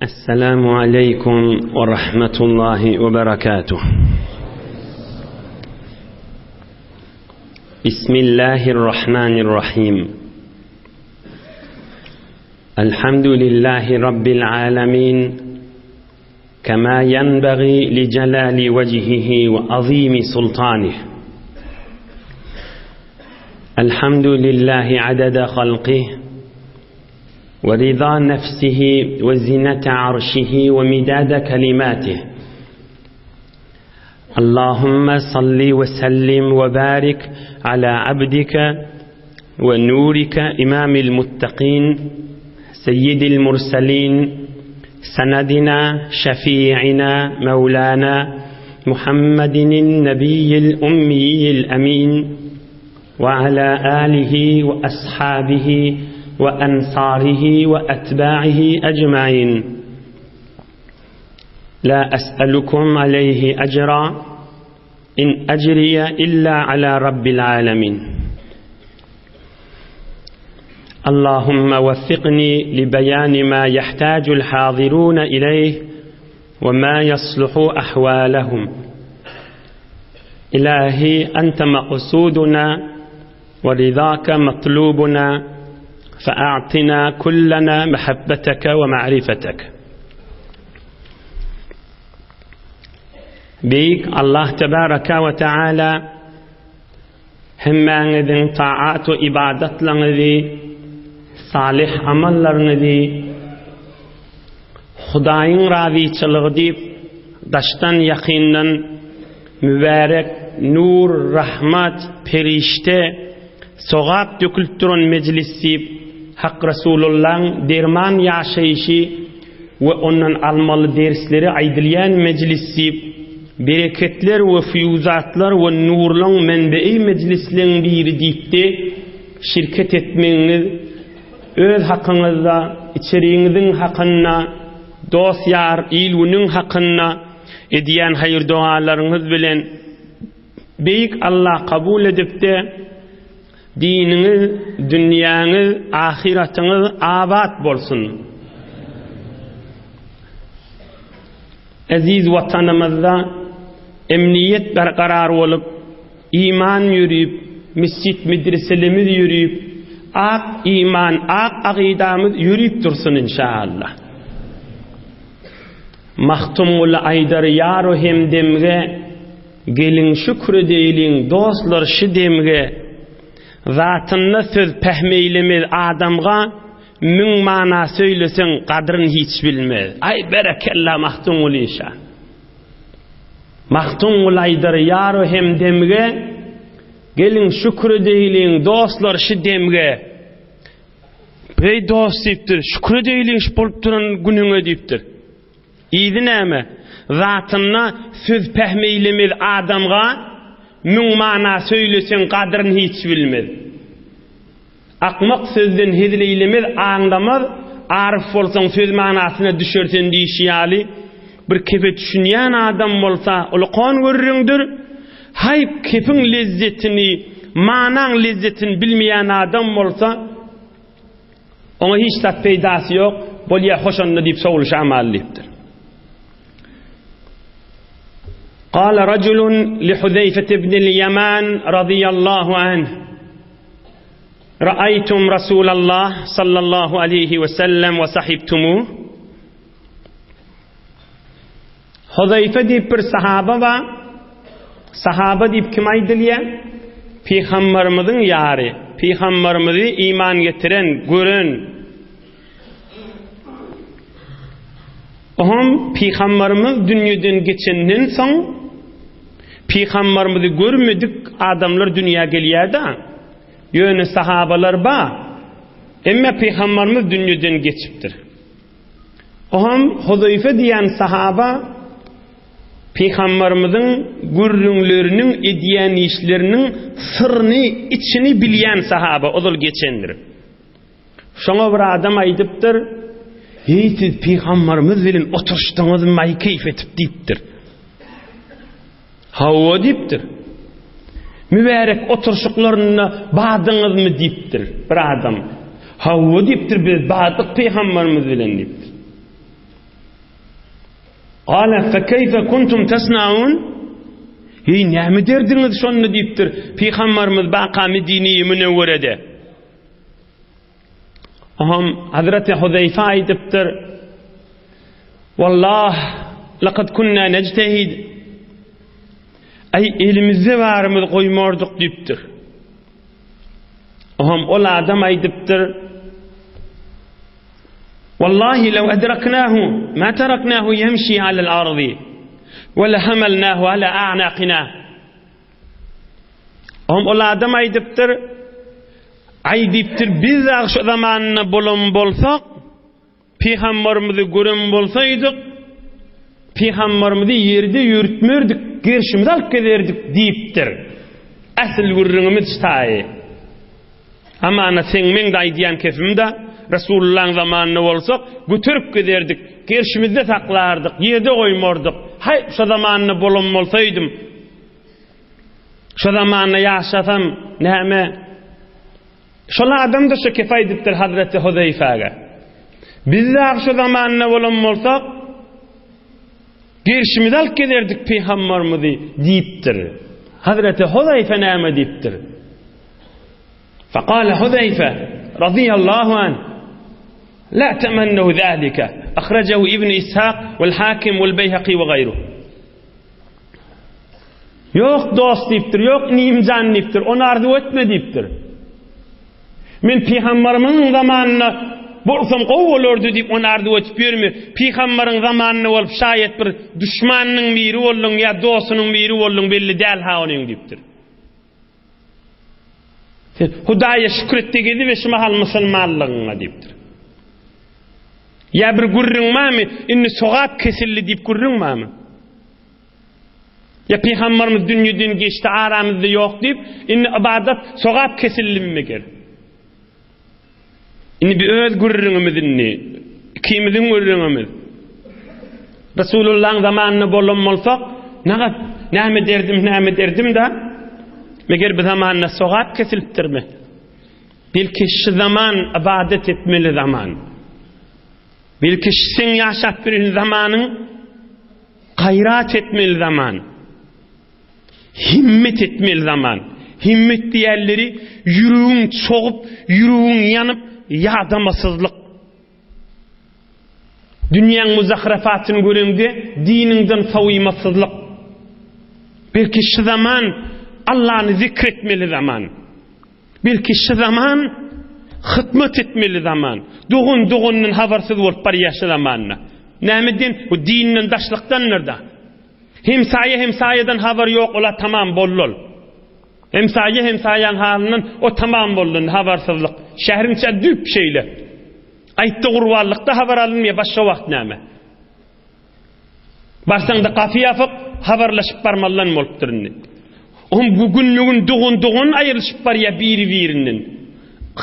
Esselamu aleýkum we rahmetullahi we berekatuh. Bismillahirrahmanirrahim. Elhamdülillahi Rabbil alemin. Kema yenbagi li celali vecihihi ve azimi sultanih. Elhamdülillahi adede halqih. ورضا نفسه وزنة عرشه ومداد كلماته اللهم صل وسلم وبارك على عبدك ونورك إمام المتقين سيد المرسلين سندنا شفيعنا مولانا محمد النبي الأمي الأمين وعلى آله وأصحابه وأنصاره وأتباعه أجمعين لا أسألكم عليه أجرا إن أجري إلا على رب العالمين اللهم وفقني لبيان ما يحتاج الحاضرون إليه وما يصلح أحوالهم إلهي أنت مقصودنا ورضاك مطلوبنا فأعطنا كلنا محبتك ومعرفتك Beýik Allah tebaraka we taala hemmäňiziň taat we ybadatlaryňyzy, salyh amallaryňyzy Hudaýyň razyçylygy diýip daşdan ýakyndan mübärek nur, rahmat, perişde, sogap dökülip duran mejlis diýip Hak Resulullaň derman ýaşaýşy we ondan almaly dersleri aýdylýan mejlis diýip, bereketler we fuýuzatlar we nurlaň menbei mejlisleň biri diýipdi, şirket etmegiňiz öz hakyňyzda, içeriňiziň hakynda, dost-ýar, il-günüň hakynda edýän haýyr-dogalaryňyz bilen Beýik Allah kabul edipdi. Diniňiz, dünýäňiz, ahyratyňyz abat bolsun! Eziz Watanymyzda emniýet berkarar bolup, iman ýörüp, mesjit-medreselerimiz ýörüp, ak iman, ak akydamyz ýörüp dursun inşaallah. Magtymguly aýdar ýar-u hemdemge, Geliň şükür edeýliň dostlar şi demge, Zatynda söz pähmeýlemez adamga, Müň mana söýleseň gadryn hiç bilmez. Aý berekella Magtymguly şa. Magtymguly aýdar ýar-u hemdemge, Geliň şükür edeýliň dostlar şi demge. Eý dost diýipdir, şükür edeýliň şu bolup duran günüňe diýipdir. Yzy näme? Zatynda söz pähmeýlemez adamga, Müň mana söýleseň gadryn hiç bilmez. Akmak sözden hezil eýlemez, aňlamaz, Aryf bolsaň söz manasyna düşer sen diýşi ýaly, bir kepe düşünýän adam bolsa ulukan gürrüňdir. Haýp kepiň lezzetini, manaň lezzetini bilmeýän adam bolsa, Oňa hiç zat peýdasy ýok, bolýa hoş onda diýip sowulyşamaly diýipdir. Gala rajulun li Huzeyfet ibn al-Yaman radiyallahu anh Ra'aytum Rasulallah sallallahu aleyhi ve sellem ve sahibtumuh Huzeýfe diýip bir sahaba bar. Sahaba diýip kime aýdylýar? Pygamberimiziň ýary, pygamberimizi iman getiren, gören. Oňam pygamberimiz dünýeden geçenden soň pygamberimizi görmedik adamlar dünýä gelýär-de. Ýöne sahabalar bar. Emma pygamberimiz dünýeden geçipdir. Oňam Huzeýfe diýen sahaba Pygamberimiziň gürrüňleriniň, edýän işleriniň syryny, içini bilýän sahaba, ozal geçendir. Şoňa bir adam aýdypdyr, Heý, siz Pygamberimiz bilen oturyşdyňyzmy-aý keýp edip diýipdir. Hawa diýipdir. Mübärek oturyşyklarynda bardyňyzmy diýipdir bir adam. Hawa diýipdir, biz bardyk pygamberimiz bilen diýipdir. Gala fekeýfe kuntum tasnaun? Eý, näme ederdiňiz şonda diýipdir. Pygambarymyz baka Medine-i Münewwerede. Oňam Hazreti Huzeýfe aýdypdyr. Wallah, laqad kunna nejtehid. Aý, elimizde barymyzy goýmardyk diýipdir. Oňam ol adam aýdypdyr. Wallahi lew edreknahu ma tereknahu ýemşi alel ardy we lehamelnahu ala a'naqina. Oňam ol adam aýdypdyr. Aý diýipdir, biz dagy şo zamanynda bolan bolsak, pygambarymyzy gören bolsaýdyk, pygambarymyzy ýerde ýörütmerdik, gerşimizi alyp gezerdik diýipdir. Äsl gürrüňimiz ştaýy. Hamana seň meň-de aýdýan kepim-de, Resulullaň zamanynda bolsak, göterip gezerdik, gerşimizde saklardyk, ýerde goýmardyk. Haý, şo zamanynda bolan bolsaýdym, Şo zamanda ýaşasam näme? Şol adam-da şo kepi aýdypdyr Hazreti Huzeýfäge. Biz dagy şo zamanda bolan bolsak, gerşimizi alyp gezerdik pygambarymyzy diýipdir. Hazreti Huzeýfe näme diýipdir? Fekale Huzeýfe radiyallahu anh La temennehu zalika. Ahrajahu Ibn Ishak vel Hakim vel Beyhaki ve gayruh. Ýok dost diýipdir, ýok inim jan diýipdir, ony arzuw etme diýipdir. Men pygambarymyň zamanynda bolsam gowy bolardy diýip ony arzuw edip ýörme. Pygambaryň zamanynda bolup şaýat bir duşmanynyň biri bolduň ýa dostunyň biri bolduň belli däl ha onuň diýipdir. Sen Hudaýa şükür et-de gezibe şu mahal musulmanlygyňa diýipdir. Ýa bir gürrüň barmy, indi sogap kesildi diýip gürrüň barmy? Ýa pygambarymyz dünýeden geçdi, aramyzda ýok diýip, indi ybadat sogap kesildimi meger? Indi bir öz gürrüňimiz indi. Ikimiziň gürrüňimiz. Resulullahyň zamanynda bolan bolsak, nagat näme derdim, näme derdim da? Meger bu zamanda sogap kesilipdirmi? Belki şu zaman ibadet etmeli zaman. Belki şu seň ýaşap ýören zamanyň gaýrat etmeli zaman. Himmet etmeli zaman. Himmet diýenleri ýüregiň çogup, ýüregiň ýanyp, ýadamasyzlyk. Dünýäň muzahrafatyny göreňde diniňden sowymasyzlyk. Belki şu zaman Allany zikr etmeli zaman. Belki şu zaman hytmat etmeli zaman. Dogan dogandan habarsyz bolup barýar şu zamanda. Nämeden? Bu dinden daşlykdandyr-da. Hemsaýa hemsaýadan habar ýok, ola tamam boldul. Hemsaýa hemsaýaň halyndan o tamam boldy, habarsyzlyk. Şäheriň içi düýp şeýle. Aýtdy gurbanlykda habar alynmaýar, başga wagt näme? Barsaňda gapy ýapyk, habarlaşyp barmalydan bolupdyr indi. Ohm bu günme-gün dogan-dogan aýrylyşyp barýar biri-birinden.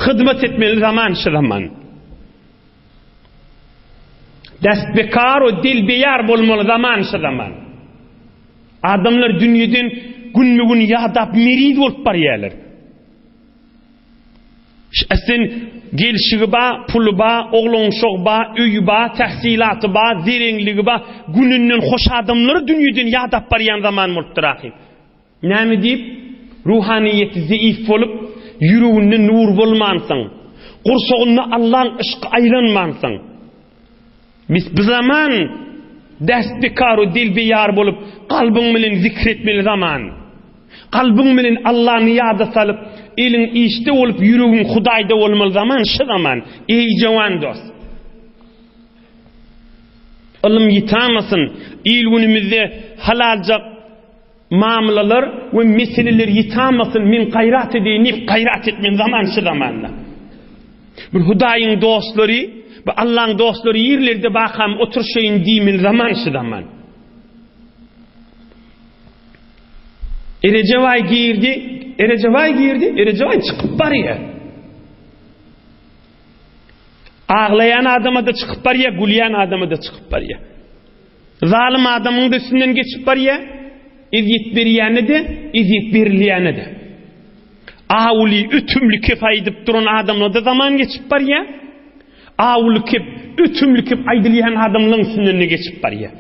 Hyzmat etmeli zaman şu zaman. Dest bekar we dil beýar bolmaly zaman şu zaman. Adamlar dünýeden günme-gün ýadap meriz bolup barýarlar. Sen gelşigi ba, puly ba, oglan-uşagy ba, öýi ba, tähsilaty ba, zereňligi ba, gününden hoş adamlar dünýeden ýadap barýan zaman bolupdyr ahym. Näme diýip? Ruhanyýeti zeýif bolup, ýüreginde nur bolmansoň, gursagynda Allaň yşky aýlanmansoň. Biz bu zaman dest bikar we dil beýar bolup, kalbyň bilen zikr etmeli zaman. Kalbyň bilen Allany ýada salyp, eliň işde bolup, ýüregiň Hudaýda bolmaly zaman şu zaman. Eý jowan dost! Ylym ýitamasyn, il-günümizde halaljak Mamlalar we meseleler ýitamasyn, men gaýrat edeýin diýip gaýrat etmeli zaman şu zamanda. Bir Hudaýyň dostlary, bu Allaň dostlary ýerlerde bakam oturşaýyn diýmeli zaman şu zaman. Erejebaý girdi, Erejebaý girdi, Erejebaý çykyp barýar. Aglaýan adama-da çykyp barýar, gülýän adama-da çykyp barýar. Zalym adamyň-da üstünden geçip barýar, ezýet berýäne-de, ezýet berilýäne-de. Awuly, ötümli kep aýdyp duran adamlara-da zaman geçip barýar. Awuly kep, ötümli kep aýdylýan adamlaryň üstünden-de geçip barýar.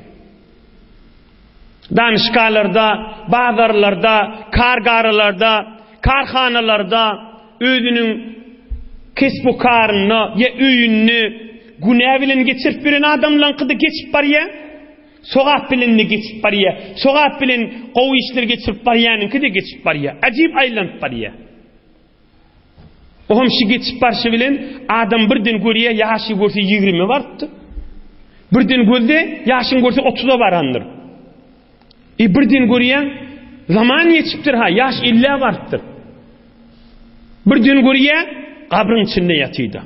Danyşgalarda, bazarlarda, kargaralarda, karhanalarda özüniň kesbu-karynda ýa öýünde günä bilen geçirip ýören adamlaryňky-da geçip barýar, sogap bilen-de geçip barýar, sogap bilen gowy işler geçirip barýanyňky-da geçip barýar. Ajyp aýlanyp barýar. Oňam şu geçip barşy bilen adam birden görýär, ýaşy görse ýigrime barypdyr. Birden gözde ýaşyň görse otuza barandyr. E birden görýäň, zaman geçipdir ha, ýaş ellä barypdyr. Birden görýär, gabryň içinde ýatyda.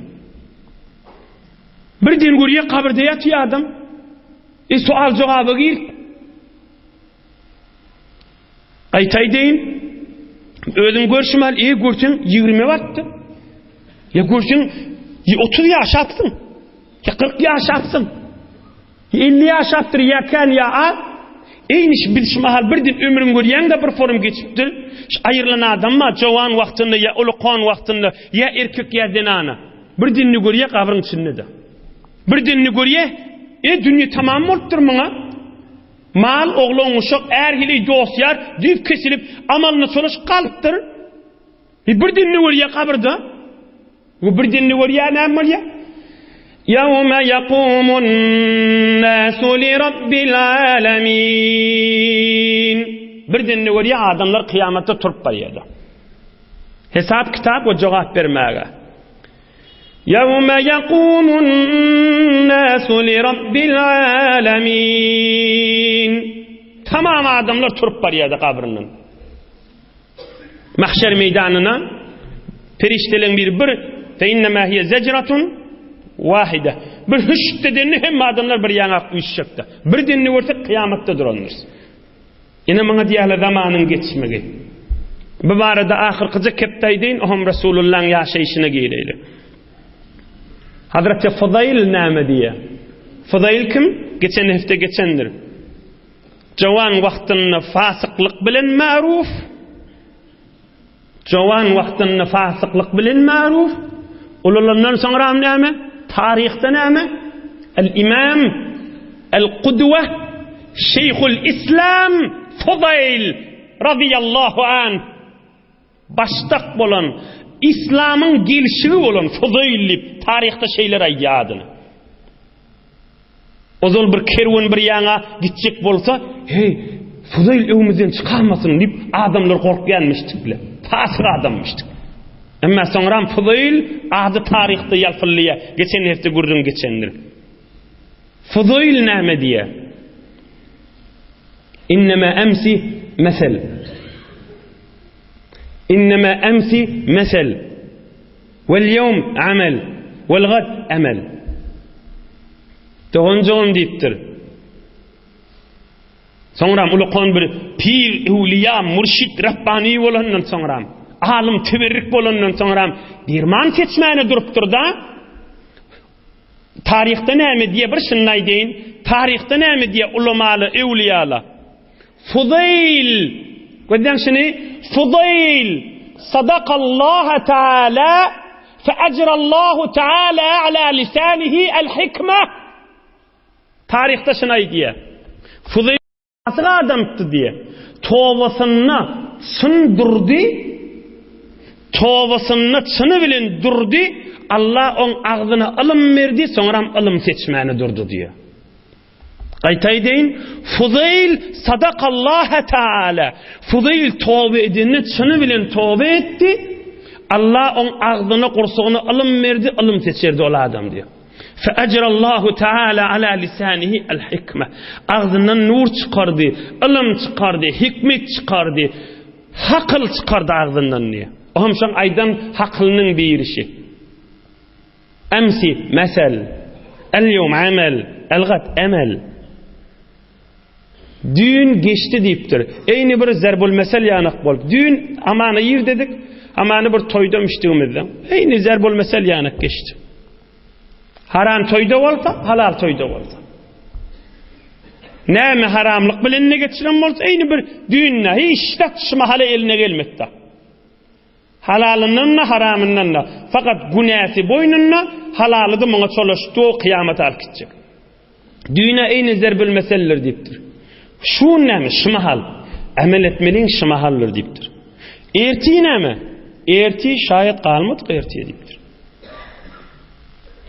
Birden görýär, gabyrda ýatyr adam. E sual jogaba gir. Gaýta aýdaýyn, özüň görşüm al, eý görseň ýigrime barypdyr. Ýa görseň 30 ýaşapsyň. Ýa 40 ýaşapsyň. Ýa 50 ýaşapdyr, ýa kän ýa az. Eýni şu biz şu mahal birden ömrüň görýäň-de bir forum geçipdir. Şu aýrylan adam bar, jowan wagtynda ýa ulukan wagtynda, ýa erkek ýa zenana. Birdenini görýär gabryň içinde-de. Birdenini görýär, e dünýe tamam bolupdyr muňa. Mal, oglan, uşak, är hili dost-ýar düýp kesilip, amalyna çolaşyp galypdyr. E, birdenini görýär gabyrda. Bu birdenini görýär, näme bolýar? Ýawma ýakumun nasu li rabbil alamin. Birdenini görýär, adamlar kyýamatda turup barýar. Hesap kitap we jogap bermäge. Ýewme ýekumun-nasu lirabbil alemin. Tamam adamlar turup barýardy gabryndan. Mahşer meýdanyna perişdeleň biri bir fe innema hiye zecratun wahide. Bir hüşt edenini hemme adamlar bir ýaňak üýşjekdi. Bir denini görsek kyýamatda durandyrys. Ine muňa diýýärler zamanyň geçmegi. Bu barada ahyrkyja kepde aýdaýyn, oňam Resulullaň ýaşaýşyna gireýli. Hazreti Fudaýl näme diýýär? Fudaýl kim? Geçen hepde geçendir. Jowan wagtynda fasyklyk bilen maruf, Jowan wagtynda fasyklyk bilen maruf, ulalandan soňram näme? Taryhda näme? El-Imam, El-Kudwe, Şeýhul Islam Fudaýl razyýallahu anh başdak bolan, Islamyň gelşigi bolan Fudaýl diýip taryhda şeýler aýdýar adyny. Ozal bir kerwen bir ýaňa gitjek bolsa, Heý, Fuzaýl öňümizden çykarmasyn diýip, adamlar gorkýanmyşdykle. Pasyk adammyşdyk. Emma soňram Fuzaýl ady taryhda ýalpyldaýar. Geçen hepde gürrüň geçendir. Fuzaýl näme diýýär? Innema emsi mesel. Innema emsi mesel. Wel ýewm amel, wel gad emel. Doganjygym diýipdir. Soňram ulukan bir pir, öwliýa, mürşit, rabbani bolandan soňram, alym, teberrik bolandan soňram derman seçmäne durupdyr-da. Taryhda näme diýe bir şuny aýdaýyn. Taryhda näme diýe ulamaly, öwliýala. Fudaýl, gözläň şuny, Fudaýl sadakallaha taala fe ejrallahu taala ala lisanihi el hikme. Taryhda şuny aýdýar. Fudaýl Asyk adamdy diýýär. Tobasynda çyn durdy, tobasynda çyny bilen durdy, Allah oň agzyna ylym berdi, soňram ylym seçmäne durdy diýýär. Gaýta aýdaýyn, Fuzaýl sadakallaha taala. Fuzaýl toba edende çyny bilen toba etdi. Allah oň agzyna, gursagyna ylym berdi, ylym seçerdi ol adam diýýär. Fe ejrallahu taala ala lisanihi el hikme. Agzyndan nur çykardy, ylym çykardy, hikmet çykardy, hakyl çykardy agzyndan diýýär. O hem şoň aýdan hakylynyň birişi. Emsi mesel, el ýewm amel, el gad emel. Düýn geçdi diýipdir. Eýni bir zerbul mesel ýanak bolup. Düýn amana ýer dedik, amany bir toýda müşdigimizde. Eýni zerbul mesel ýanak geçdi. Haram toýda bolsa, halal toýda bolsa. Näme haramlyk bilen ne geçiren bolsa, eýni bir düýnde hiç zat şu mahala eline gelmekde. Halalyndan-da, haramyndan-da. Fakat günäsi boýnunda, halaly-da muňa çolaşdy, o kyýamata alyp gitjek. Düýne eýni zerbül meseldir diýipdir. Şu gün näme? Şu mahal. Amel etmeliň şu mahaldyr diýipdir. Ertir näme? Ertir şaýat galmadyk ertir diýipdir.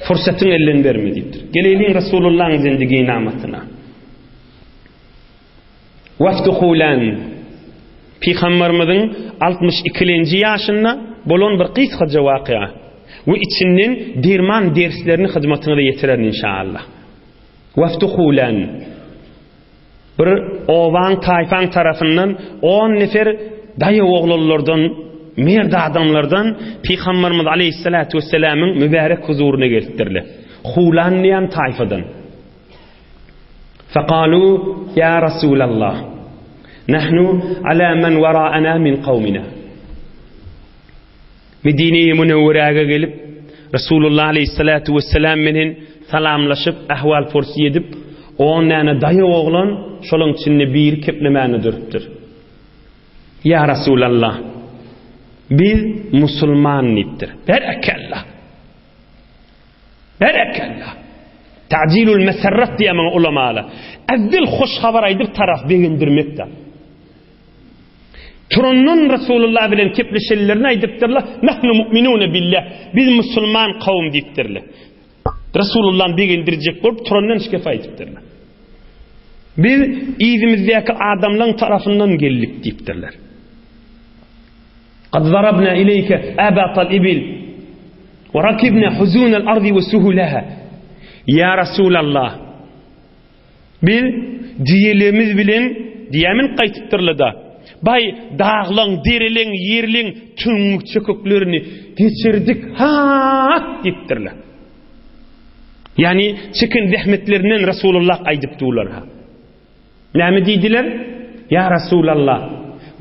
Fursatyň elden berme diýipdir. Geleýliň Resulullahyň zindigi namasyna. Wafdu Hulan Pygamberimiziň 62-nji ýaşynda bolan bir gysgaja wakyýa we içinden derman derslerini hyzmatyňyza ýetirerin inşallah. Wafdu Hulan Bir obaň, taýpaň tarapyndan on nefer daýaw oglanlardan, merd adamlardan Pygamberimiz aleýhissalatu wesselamyň mübärek huzuryna gelipdirler. Hulan diýen taýfadan. Fekalu ýa Rasulallah, nahnu ala men waraana min kawmina. Medine-i Münewweräge gelip, Resulullah aleýhissalatu wesselam menen salamlaşyp, ahwal-pursy edip, on däne daýaw oglan, şolaň içinde biri keplemäne durupdyr. Ýa Resulallah, biz musulman diýipdir. Berekella! Berekella! Ta'jilul meserrat diýýär muňa ulamalar. Äwwel hoş habar aýdyp tarap begendirmek-de. Turandan Resulullah bilen kepleşenlerini aýdypdyrlar, Nahnu mu'minune billah, biz musulman kowum diýipdirler. Resulullahny begendirjek bolup turandan şu gepi aýdypdyrlar. Biz yzymyzdaky adamlaryň tarapyndan geldik diýipdirler. Kad zarabna ileýke abatal ibil we rakibna huzunal ardi we suhulaha. Ýa Resulallah, Biz diýelemiz bilen diýä münüp gaýtypdyrlar-da. Baý, daglaň, dereleň, ýerleň tüňňük-çöküklerini geçirdik, ha-at! diýipdirler. Ýagny, çeken zähmetlerinden Resulullah aýdyp durlar-ha. Näme diýdiler? Ýa Resulallah,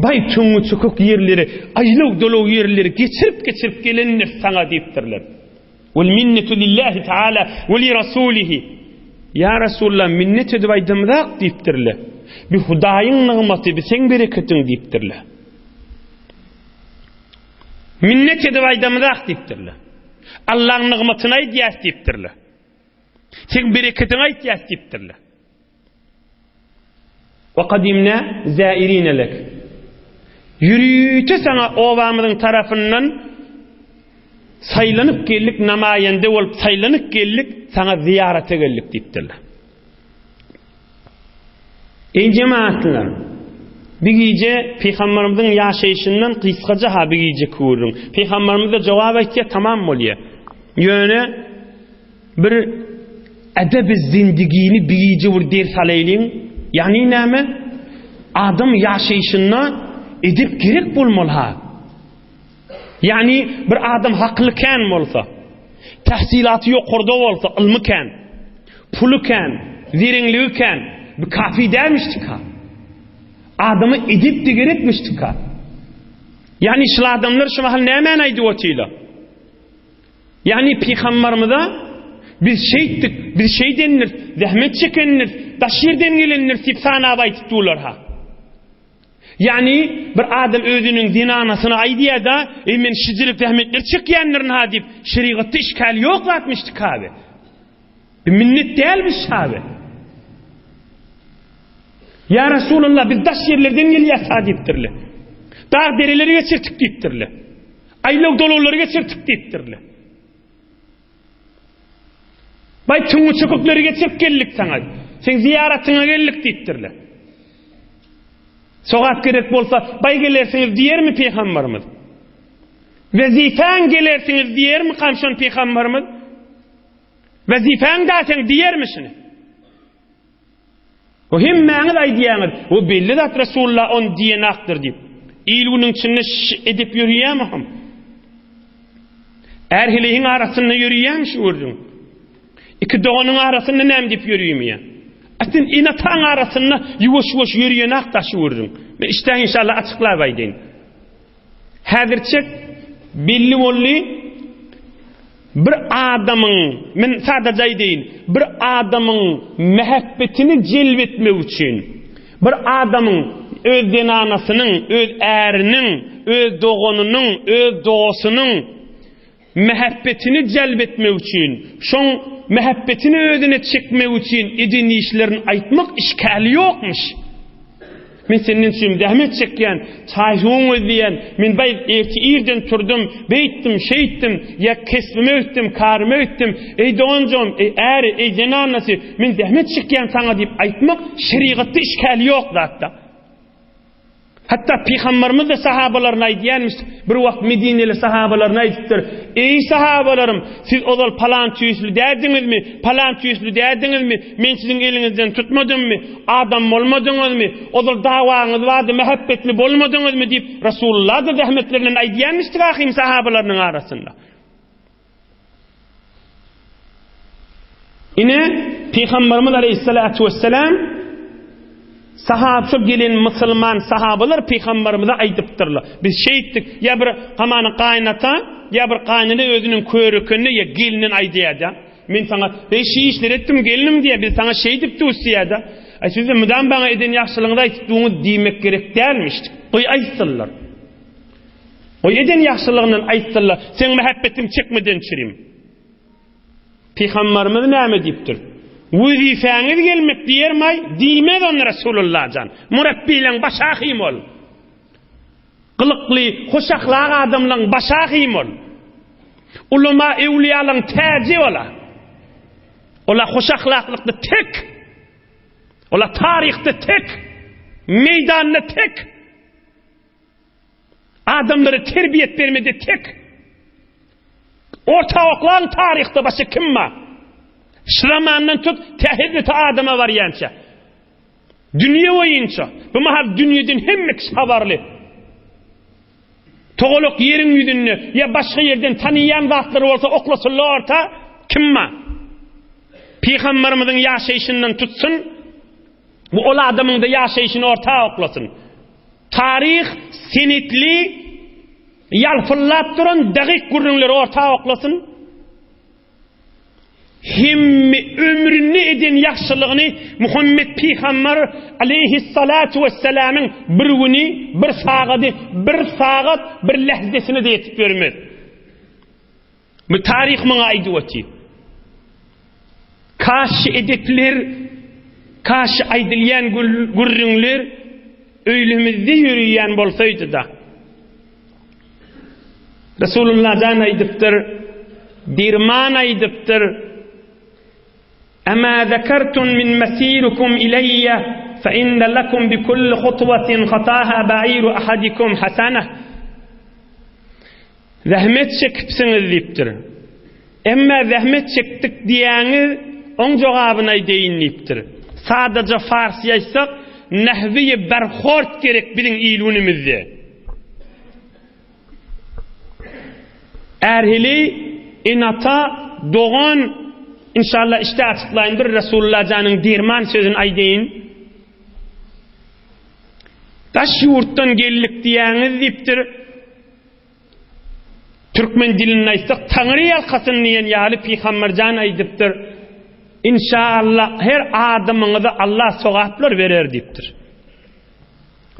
baý, tüňňi-çökük ýerleri, aýlaw-dolaw ýerleri geçirip-geçirip gelendiris saňa diýipdirler. Wal minnetu lillahi taala we li rasulihi. Ýa Resulallah minnet edip aýdamyzak diýipdirler. Bi Hudaýyň nygmaty, bi seň bereketiň diýipdirler. Minnet edip aýdamyzak diýipdirler. Allaň nygmatyny aýdýas diýipdirler. Seň bereketiňi aýtýas diýipdirler. Wa kadimna zairine lek. Ýörite saňa obamyzyň tarapyndan saýlanyp geldik, namaýende bolup saýlanyp geldik, saňa zyýarata geldik diýipdirler. Eý jemaatlar! Bir gije Pygamberimiziň ýaşaýşyndan gysgaja ha bir gijeki gürrüň. Pygamberimiz de jogap aýtýar, tamam bolýar. Ýöne Bir edebi zindigini bir gije bir ders alaýlyň. Ýagny näme? Adam ýaşaýşynda edep gerek bolmaly ha. Ýagny bir adam hakly kän bolsa, tahsilaty ýokarda bolsa, ylmy kän, puly kän, zereňligi kän, bu kafi dälmişdik ha. Adama edep de gerekmişdik ha. Ýagny şul adamlar şu mahal nämäni aýdyp otyrlar? Ýagny pygambarymyza biz şeýtdik, biz şeýdendiris, zähmet çekendiris, daş ýerden gelendiris diýip sanap aýdyp durlar-ha. Ýagny bir adam özüniň zenanasyna aýdýar-da, eý men şijilik zähmetleri çekýändirin-ha diýip, şerigatda işgäl ýok zatmyşdyk abi. Bir minnet dälmiş abi. Ýa Resulallah biz daş ýerlerden gelýäs-ha diýipdirler. Dag dereleri geçirtik diýipdirler. Aýlaw-dolawlary geçirdik diýipdirler. Baý tüňňi-çökükleri geçirip geldik saňa. Seň zyýaratyňa geldik diýipdirler. Sogap gerek bolsa, baý gelersiňiz diýermi pygamberimiz? Wezipäň gelersiňiz diýermi kamşan pygamberimiz? Wezipäň da seň diýermi şuny? O hemmäňiz aýdýaňyz, o belli zat Resulullah ony diýenakdyr diýip. Il-günüň içinde ş edip ýörýämi hom? Är-heleýiň arasynda ýörýämi şu gürrüň? Iki doganyň arasynda näme diýip ýörýämi? Aslyn ene-ataň arasynda ýuwaş-ýuwaş ýörýenak-da şu gürrüň. Men işdä inşallah açyklap aýdaýyn. Häzirçek belli boldy, bir adamyň, men sadaja aýdaýyn, bir adamyň mähebbetini jelp etmek üçin, bir adamyň öz zenanasynyň, öz äriniň, öz doganynyň, öz dostunyň mähebbetini jelp etmek üçin, şoň mähebbetini özüne çekmek üçin eden işlerini aýtmak işgäli ýokmuş. Men senden üçin zähmet çekýän, çaý-suwuň gözleýän, men baý ertir irden turdum, beýtdim, şeýtdim, ýa kesbime gitdim, karyma gitdim, eý doganjygym, eý äri, eý zenanasy, men zähmet çekýän saňa diýip aýtmak şerigatda işgäli ýok zatda. Hatda Pygamberimiz-de sahabalaryna aýdýanmyş, bir wagt medineli sahabalaryna aýdypdyr, Eý sahabalarym, siz ozal palan tüýsli däldiňizmi, palan tüýsli däldiňizmi, men siziň eliňizden tutmadymmy, adam bolmadyňyzmy, ozal dawaňyz bardy, mähebbetli bolmadyňyzmy diýip, Resulullah-da zähmetlerinden aýdýanmyşdyk ahym sahabalarynyň arasynda. Ine, Pygamberimiz aleyhissalatu vesselam sahab şo gelen musulman sahabalar Pygamberimize aýdypdyrlar. Biz şeýtdik, ýa bir hamana gaýynata, ýa bir gaýynene özüniň körükenine ýa gelinen aýdýar-da. Men saňa beý şi işleri etdim gelnim diýýär, biz saňa şeýdip dus diýýär-de. Aý siz-de mydam maňa eden ýagşylygyňyzy aýdyp duňyz diýmek gerek dälmiş. Goý aýtsynlar. Goý eden ýagşylygyndan aýtsynlar, seň mähebbetiň çekmeden çirim. Pygambarymyz näme diýipdir? Wezifäňiz gelmek diýermaý, diýmez ony Resulullah jan. Murabbileň başahym ol. Gylykly, hoş ahlak adamlaň başahym ol. Ulama ewliýalaň täji ola. Ola hoş ahlaklykda tek. Ola taryhda tek. Meýdanda tek. Adamlara terbiýet bermede tek. Orta oklaň taryhda başga kim bar? Şu zamandan tut, tä hezreti Adama barýança. Dünýe boýunça, bu mahal dünýeden hemme kişi habarly. Togalak ýeriň ýüzünde ýa başga ýerden tanyýan zatlary bolsa oklasynlar orta, kim bar? Pygamberimiziň ýaşaýşyndan tutsun, Bu ol adamyň-da ýaşaýşyny orta oklasyn. Taryh senetli ýalpyldap duran dagyk gürrüňleri orta oklasyn. Hemme ömründe eden ýagşylygyny Muhammet pygamber aleýhissalatu wessalamyň bir güni, bir sagady, bir sagat, bir lähzesine-de ýetip ýörmez. Bu taryh muňa aýdyp otyr. Kaş edepler, kaş aýdylýan gürrüňler öýlemizde ýöreýän bolsaýdy-da. Resulullah jan aýdypdyr, derman aýdypdyr. Ema zekertum min mesirukum ileýe fe inne lekum bi kulli hutwatin hataha ba'iru ahadikum hasanah. Zähmet çekipsiňiz diýipdir. Emmä zähmet çekdik diýýäňiz, oň jogabyny aýdaýyn diýipdir. Sadaja farsy aýtsak, nahwi berhort gerek biziň il-günümizde. Är-heleý, ene-ata, dogan, inşallah içde açyklaýyn bir Resulullah janyň derman sözüni aýdaýyn. Daş ýurtdan geldik diýýäňiz diýipdir. Türkmen dilinde aýtsak Taňry ýalkasyn diýen ýaly Pygamberjan aýdypdyr. Inşallah her adamyňyza Allah sogaplar berer diýipdir.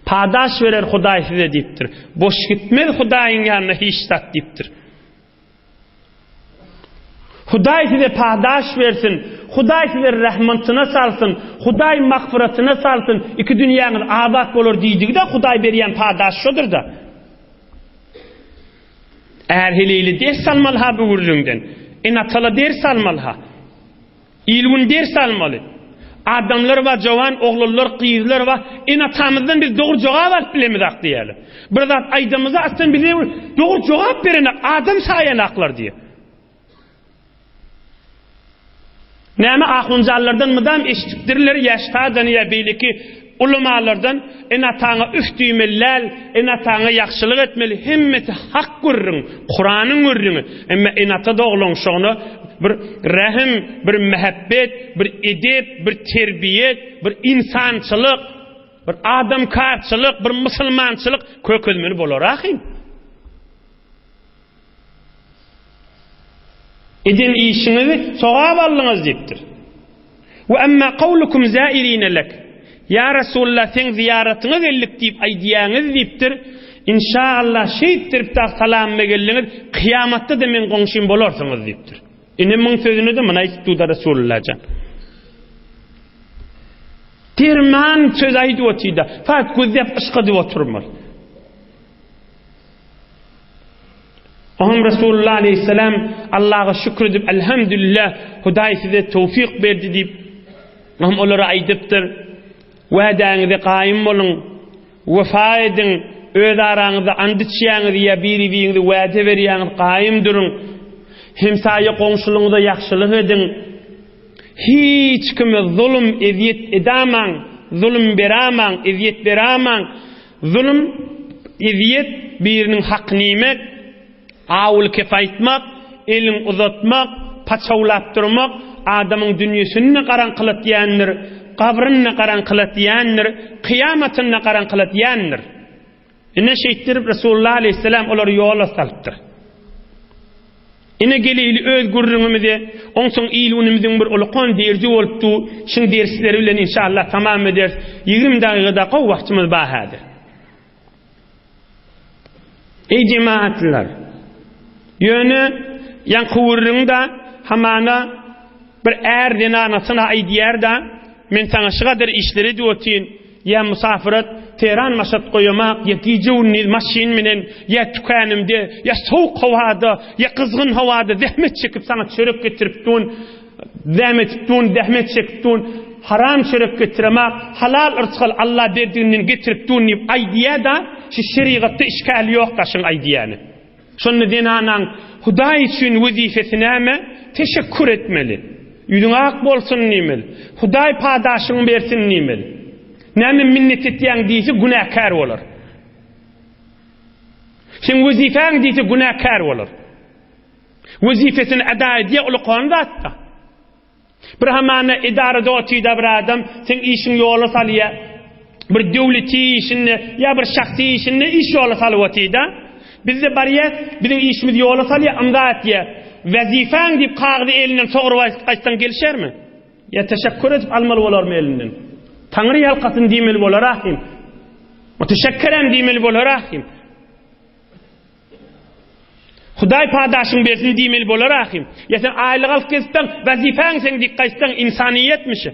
Padaş berer Hudaý size diýipdir. Boş gitmez Hudaýyň ýanyna hiç zat diýipdir. Hudaý size padaş bersin, Hudaý size rahmatyna salsyn, Hudaý magfyratyna salsyn, iki dünýäňiz abat bolar diýdigi-de Hudaý berýän padaş şodur-da. Är heleýli ders almaly-ha bu gürrüňden. Ene-atala ders almaly-ha. Il-gün ders almaly. Adamlar bar, jowan oglanlar, gyzlar bar. Ene-atamyzdan biz dogry jogap alyp bilemizak diýýärler. Bir zat aýdamyzda aslan bize dogry jogap berenak, adam saýanaklar diýýär. Näme ahunjanlardan mydam eşidipdirler, ýa ştadan ýa beýleki ulamalardan ene-ataňa üf diýmeli däl, ene-ataňa ýagşylyk etmeli, hemmesi hak gürrüň, Kuranyň gürrüňi. Emma ene-ata doglanşygyna bir rähim, bir mähebbet, bir edep, bir terbiýet, bir ynsançylyk, bir adamkarçylyk, bir musulmançylyk kökezmeli bolar ahym. Eden işiňizi sogap aldyňyz diýipdir. We emma kawlukum zairine lek. Ýa Resulallah seň zyýaratyňa geldik diýip aýdýaňyz diýipdir. Inşaallah şeýtdirip dag salamyma geldiňiz, kyýamatda-da meň goňşym bolarsyňyz diýipdir. Ine muň sözüni-de muny aýdyp durda Resulullah jan. Derman söz aýdyp otyda. Fakat gözläp yşk edip oturmaly. Oňam Resulullah aleyhisselam Allaha şükür edip elhamdülillah Hudaý size towfik berdi diýip oňam olara aýdypdyr. Wädäňize gaýym boluň, wefa ediň, öz araňyzda and içýäňiz ýa biri-biriňize wäde berýäňiz gaýym duruň. Hemsaýa goňşulygyňyza ýagşylyk ediň. Hiç kime zulum, ezýet edamaň, zulum beramaň, ezýet beramaň. Zulum, ezýet, biriniň hakyny iýmek, awuly kep aýtmak, eliňi uzatmak, paçawlap durmak adamyň dünýesini-de garaňkylatýandyr, gabryny-da garaňkylatýandyr, kyýamatyny-da garaňkylatýandyr. Ine şeýtdirip Resulullah aleýhissalam olary ýola salypdyr. Ine geleýli öz gürrüňimize, onsoň il-günümiziň bir ulukan derdi bolupdy, şuň dersleri bilen inşallah tamam ederis. 20 dakygada gowy wagtymyz bar häzir. Eý jemaatlar! Ýöne ýaňky gürrüňde hamana bir är zenanasyna aýdýar-da, men saňa şu gadar işleri edip otyryn, Ýa musafirat Teheran maşat goýamak, ýa gije-gündiz maşyn minen, ýa tükänimde, ýa sowuk howada, ýa gyzgyn howada zähmet çekip saňa çörek getirip dun, zähmet dun, zähmet çekip dun, haram çörek getiremak, halal yrsgal Alla berdiginden getirip dun diýip aýdýa-da, şu şerigatda işgäli ýok-da şuň aýdýany. Şonda zenanaň Hudaý üçin wezipesi näme? Teşekkür etmeli. Ýüzüň ak bolsun diýmeli. Hudaý padaşyňy bersin diýmeli. Näme minnet etýäň diýse günäkär bolar. Seň wezipäň diýse günäkär bolar. Wezipesini eda edýär ulukan zatda. Bir hamana edarada otyda bir adam seň işiň ýola salýa. Bir döwleti işinde ýa bir şahsy işinde iş ýola salyp otyda. Bizde barýa, biziň işimiz ýola salýa, ymza atýa. Wezipäň diýip kagyzy elinden sogrup aýtsaň gelişermi? Ýa teşekkür edip almaly bolarmy elinden? Taňry ýalkasyn diýmeli bolar ahim. Müteşekkerem diýmeli bolar ahim. Hudaý padaşyň bersin diýmeli bolar ahym. Ýa sen aýlyk alyp gezipseň, wezipäň seň diýip gaýtsaň ynsanyýetmişi.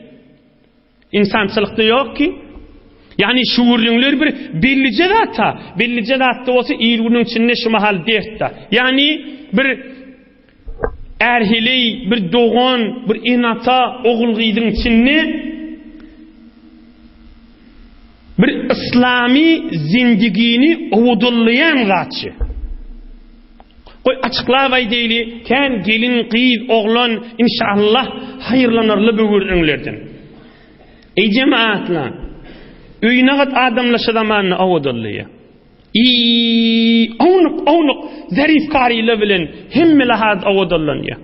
Ynsançylykda ýok ki. Ýagny şu gürrüňler bir bellije zat-ha. Bellije zatda bolsa il-günüň içinde şu mahal dert-da. Ýagny bir Är-heleý, bir dogan, bir ene-ata, ogul-gyzyň içinde bir yslamy zindigini owadanlaýan zatçy. Goý açyklap aýdaýly, kän gelin, gyz, oglan inşallah haýyrlanarly bu gürrüňlerden. Eý jemaatlar, öýüne gat adamlar şu zamanda owadanlaýar. I ownuk-ownuk zarif karylar bilen hemme lahat owadanlanýar.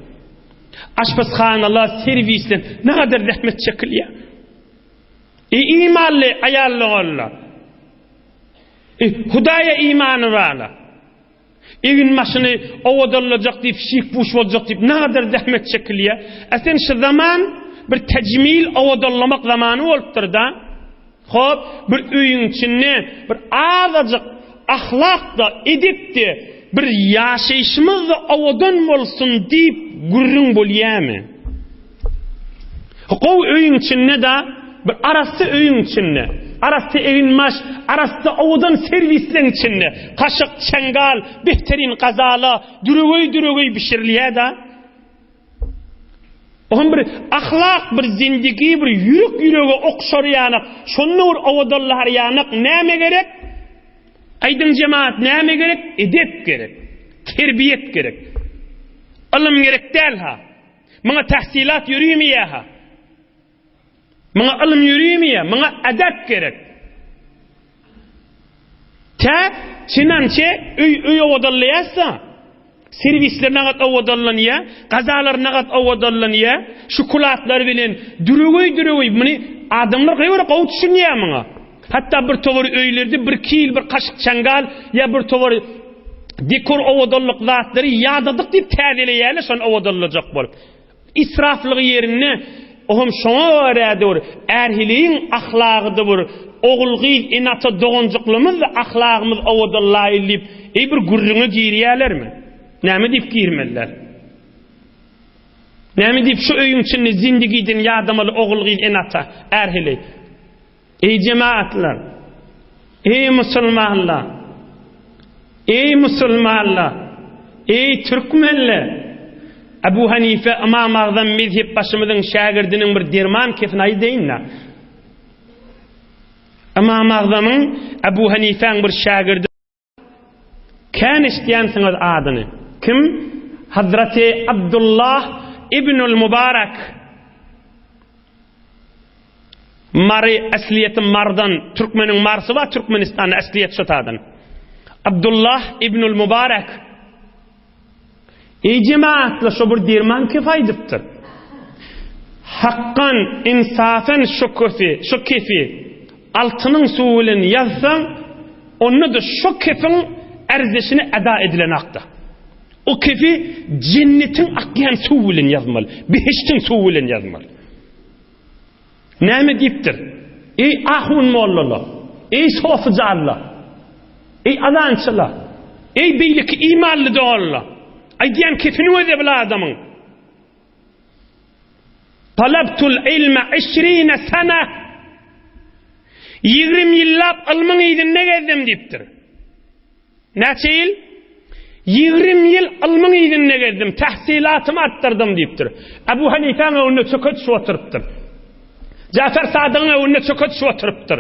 Aşpezhanalar, serwisler nägadar zähmet çekilýär. E imanly aýal-oglanlar. E Hudaýa imany barlar. Egin-başyny owadanlajak diýip, şik-puş boljak diýip nägadar zähmet çekilýär. E sen şu zaman bir tejmil owadanlamak zamany bolupdyr-da. Hop, bir öýüň içinde bir azajyk ahlak-da, edep-de, bir ýaşaýşymyz-da owadan bolsun diýip gürrüň bolýamy? Gowy öýüň içinde-de, bir arassa öýüň içinde, arassa eginbaş, arassa owadan serwisleň içinde, kaşyk, çeňňal, behterin gazala, düregeý-düregeý bişirilýär-de. Oňam bir ahlak, bir zindigi, bir ýürek ýürege okşar ýanak, şonda bir owadanlar ýanak näme gerek? Aýdyň jemaat näme gerek? Edep gerek. Terbiýet gerek. Ylym gerek däl-ha. Muňa tahsilat ýörimeýär-ha. Muňa ylym ýörimeýär, muňa edep gerek. Tä çenançe öý öý owadanlaýarsa, serwisler nagat owadanlanýar, gazalar nagat owadanlanýar, şokoladlar bilen düregeý-düregeý muny adamlar gaýbara gowy düşünýär muňa. Hatda bir towar öýlerde bir kil, bir kaşyk çaňgal ýa bir towar dekor owadanlyk zatlary ýadadyk diýip täzeleýärler şony owadanlajak bolup. Israflygy ýerinde, ohem şoňa görä-de bir är-heleýiň ahlagy-da bir ogul-gyz, ene-ata doganjyklymyz-da ahlagymyz owadanlaýyl diýip, eý bir gürrüňe girýälermi? Näme diýip girmeliler? Näme diýip şu öýüň içinde zindigiden ýadamaly ogul-gyz, ene-ata, är-heleý? Eý jemaatlar! Eý musulmanlar! Eý musulmanlar! Eý türkmenler! Abu Hanife Ymam Agzam mezhep başymyzyň şägirdiniň bir derman kefini aýdaýyn-da. Ymam Agzamyň Abu Hanifäň bir şägirdi Kän eşidýänsiňiz adyny. Kim? Hazreti Abdullah ibnül Mubarak. Mary aslyýeti Mardan, türkmeniň Marsy bar Türkmenistanda aslyýeti şo tadan. Abdullah ibnül Mubarak. Eý jemaatlar şo bir derman kef aýdypdyr. Hakkan insafen şo köfi, şo kefi altynyň suwy bilen ýazsaň, onda-da şo kefiň erzeşini eda edilenakda. O kefi jennetiň akýan suwy bilen ýazmaly, behiştiň suwy bilen ýazmaly. Näme diýipdir? Eý ahun mollalar! Eý sofyjanlar! Eý azançylar! Eý beýleki imanly doganlar! Aýdýan kefini gözle bil adamyň. Talabtul ilme işrine sana. 20 ýyllap ylmyň yzynda gezdim diýipdir. Näçe ýyl? 20 ýyl ylmyň yzynda gezdim, tahsylatymy artdyrdym diýipdir. Abu Hanifäň öňünde çöke düşüp oturypdyr. Jafer Sadygyň öňünde çöke düşüp oturypdyr.